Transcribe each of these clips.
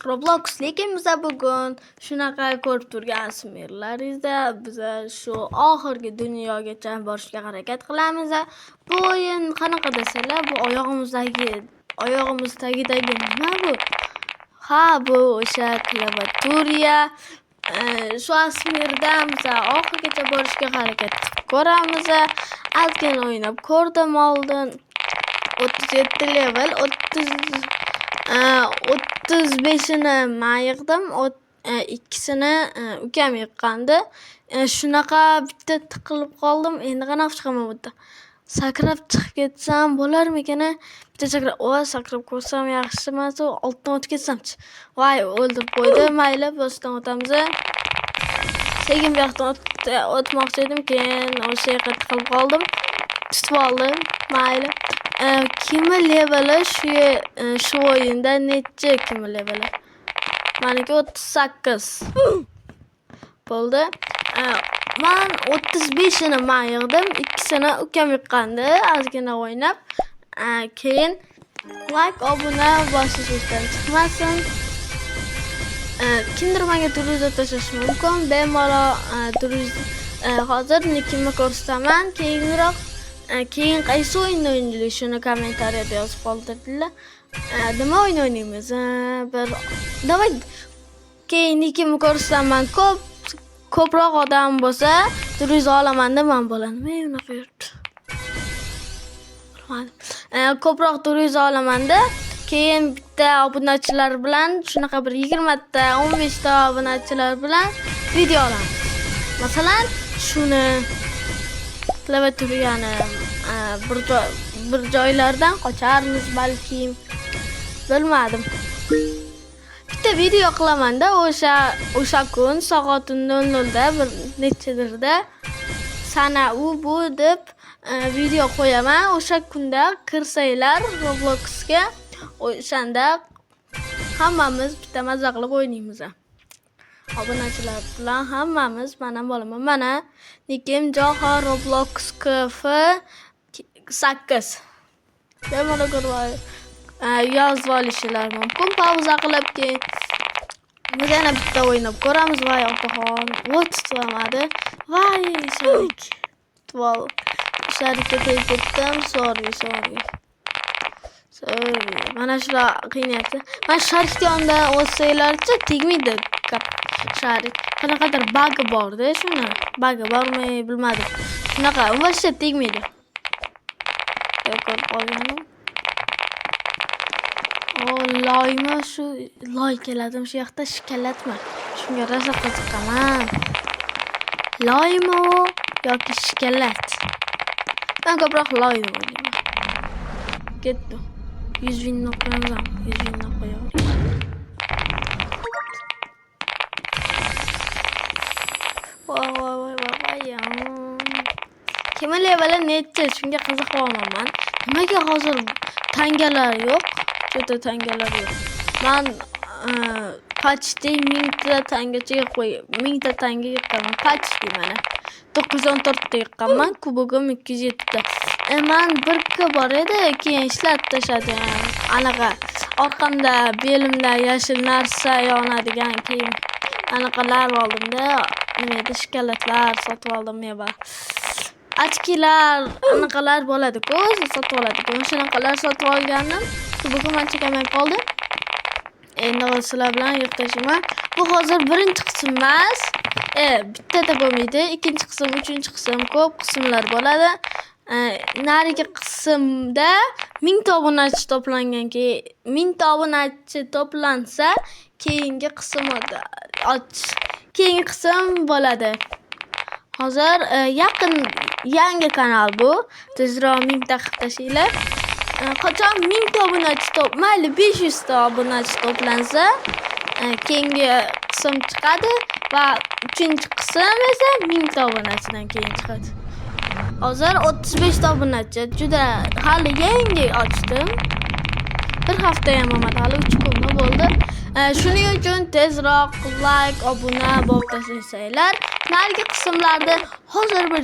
Roblox, lekin biza bugun shunaqa ko'rib turgan smerlaringizda biza shu oxirgi dunyogacha borishga harakat qilamiz. Bu o'yin qanaqa desalar, bu oyog'imiz tagidagi nima bu? Ha, bu o'sha klaviatura. Shu asmirdan biza oxirigacha borishga harakat qilib ko'ramiz. Ozgina o'ynab ko'rdim oldin. 37 level, 35ini man yig'dim, ikkisini ukam yiqqandi. Shunaqa bitta tiqilib qoldim. Endi qanaqa chiqaman bu yerdan? Sakrab chiqib ketsam bo'larmikan? Bitta sakrab, sakrab ko'rsam yaxshi emas, u olddan o'tib ketsamchi. Voy, o'ldirib qo'ydi. Mayli, boshdan o'tamiz. Sekin bu yoqdan o'tmoqchi edim, keyin o'sha yoqqa tiqilib qoldim. Tutib oldim. Mayli. Kimi leveli shu o'yinda nechi kimi leveli? Meniki 38. Bo'ldi. Man 35ini man yig'dim, ikkisini ukam yiqqandi, ozgina o'ynab. Keyin like, obuna bosish esdan chiqmasin. Kimdir menga друзья tashlashi mumkin. Bemalol hozir nikimni ko'rsataman keyinroq. Keyin qaysi o'yinni o'ynaylik, shuni kommentariyada yozib qoldiringlar. Nima o'yin o'ynaymiz? Bir давай keyin nikimni ko'rsataman. Ko'proq odam bo'lsa, друзья olaman deb man bola nima unaqa yuribdi? Bilmadim. Ko'proq друзья olamanda, keyin bitta obunachilar bilan shunaqa bir 20 ta, 15 ta obunachilar bilan video olamiz. Masalan, shuni klaviaturani bir joylardan qocharmiz balki. Bilmadim. Bitta video qilamanda o'sha kun soat 00 da bir nechadirda sana u bu deb video qo'yaman. O'sha kunda kirsanglar Robloxga, o'shanda hammamiz bitta maza qilib o'ynaymiz. Obunachilar bilan hammamiz, man ham bo'laman. Mana nikim Johor Roblox KF 8. Bemalol ko'rib yozib olishinglar mumkin. Pauza qilib keyin biz yana bitta o'ynab ko'ramiz. Voy opaxon, voy tutolmadi. Voy sharik. Tutib ol. Sharikka tegib ketdim. Sorry, sorry. Sorry. Mana shular qiynayapti. Mana sharikni yonidan o'tsanglarchi tegmaydi sharik. Qanaqadir bagi bor-da shuni. Bagi bormi, bilmadim. Shunaqa, вообще tegmaydi. Ko'rib qolganim. O, loymi shu loy keladimi shu yoqda shkalatmi? Shunga rosa qiziqaman. Loymi u yoki shkalat? Men ko'proq loy deb o'ylayman. Ketdi. 100 mingdan qo'yamizmi? 100 mingdan qo'yavering. Voy voy voy voy voy. Kimi leveli nechi? Shunga qiziqyapman man. Nimaga hozir tangalar yo'q? Juda tangalar yo'q. Man почти 1000 ta tangacha qo'y, 1000 ta tanga yiqqanman. Почти mana. 914 ta yiqqanman, kubogim 207 ta. Man bir k bor edi, keyin ishlatib tashladim. Anaqa orqamda, belimda yashil narsa yonadigan kiyim anaqalar oldimda, nima edi, shokoladlar sotib oldim meva. Ochkilar, anaqalar bo'ladi-ku, o'zi sotib oladi-ku. Shunaqalar sotib olgandim. Kubogim ancha kamayib qoldi. Endi sizlar bilan yig'ib tashlayman. Bu hozir birinchi qism emas. Bittada bo'lmaydi. Ikkinchi qism, uchinchi qism, ko'p qismlar bo'ladi. Narigi qismda 1000 ta obunachi to'plangan, keyin 1000 ta obunachi to'plansa, keyingi qism keyingi qism bo'ladi. Hozir yaqin yangi kanal bu. Tezroq 1000 ta qilib tashlanglar. Qachon 1000 ta obunachi to'p, mayli 500 ta obunachi to'plansa, keyingi qism chiqadi va uchinchi qism esa 1000 ta obunachidan keyin chiqadi. Hozir 35 ta obunachi. Juda hali yangi ochdim. Bir hafta ham bo'lmadi, hali 3 kunmi bo'ldi. Shuning uchun tezroq like, obuna bo'lib tashlasanglar, narigi qismlarda hozir bir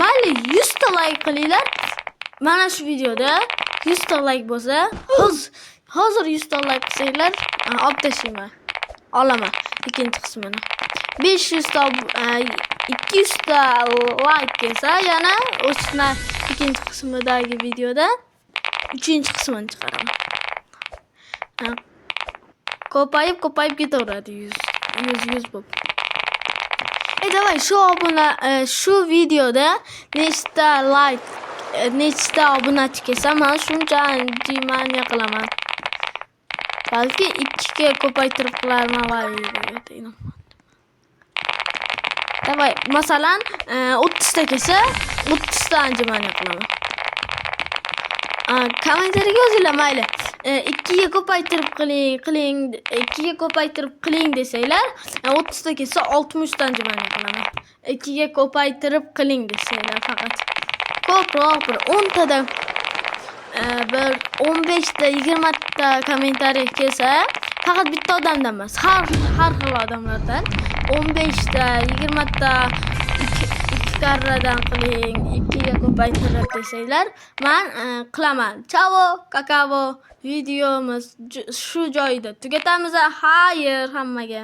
mayli 100 ta like qilinglar. Mana shu videoda 100 ta like bo'lsa, Hozir 100 ta layk qilsanglar, olib tashlayman. Olaman ikkinchi qismini. 500 ta, 200 ta layk kelsa, yana o'sha ikkinchi qismidagi videoda uchinchi qismini chiqaraman. Ko'payib ko'payib ketaveradi, 100 100 100 bo'lib. E, давай, shu obuna shu videoda nechta layk, nechta obunachi kelsa, man shuncha anjimaniya qilaman. Balki ikkiga ko'paytirib qilarman va. Давай, masalan, 30 ta kelsa, 30 ta anjimaniya qilaman. Kommentariyaga yozinglar, mayli. Ikkiga ko'paytirib qiling, qiling, ikkiga ko'paytirib qiling desanglar, 30 ta kelsa, 60 ta anjimaniya qilaman. Ikkiga ko'paytirib qiling desanglar faqat. Ko'proq bir 10 tadan bir 15 ta, 20 ta kommentariy kelsa, faqat bitta odamdan emas, har xil odamlardan 15 ta, 20 ta ikki karradan qiling, ikkiga ko'paytirib desanglar, man qilaman. Chavo, kakao, videomiz shu joyida tugatamiz. Xayr hammaga.